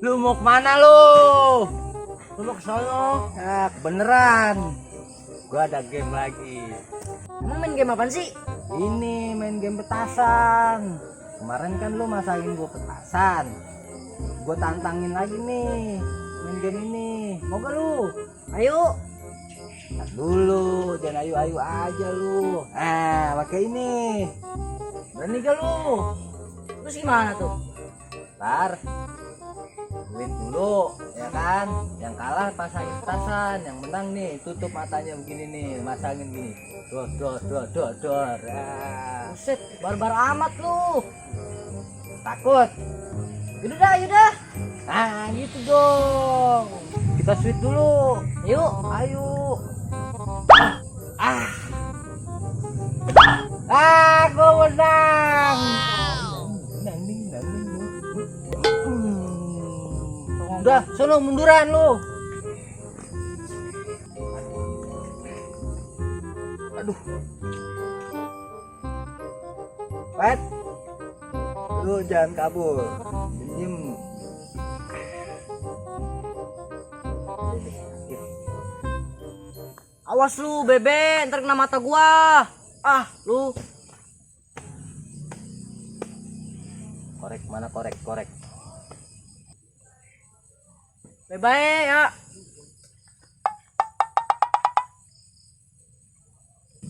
Lu mau kemana lu? Lu mau ke sono? Ya, beneran. Gua ada game lagi. Emang main game apaan sih? Ini main game petasan. Kemarin kan lu masakin gua petasan. Gua tantangin lagi nih main game ini. Mau gak lu? Ayo. Ntar dulu, jangan ayu-ayu aja lu. Pakai ini. Berani gak lu? Terus gimana tuh? Ntar duit dulu, ya kan? Yang kalah pasangin petasan, yang menang nih tutup matanya begini nih, masangin gini. Dor. Buset, barbar amat lu. Takut? Yaudah. Gitu dong. Kita sweet dulu. Yuk. Ayo. Gua menang. Udah, sono munduran lu. Aduh. Pet. Lu jangan kabur. Diem. Awas lu, Bebe, ntar kena mata gua. Lu. Korek mana korek. Bebe ya.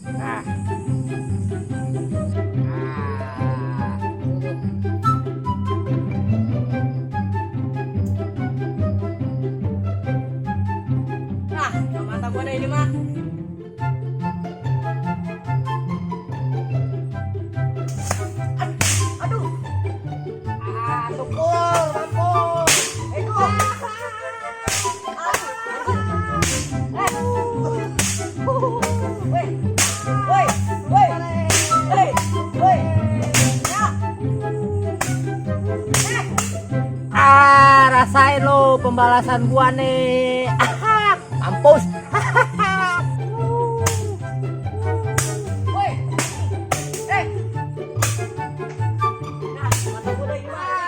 Nah. Kena mata gua deh ini mah. Aduh. Tukul, mampus. Rasain lo pembalasan gua nih. Mampus. Mata gua deh ini mah.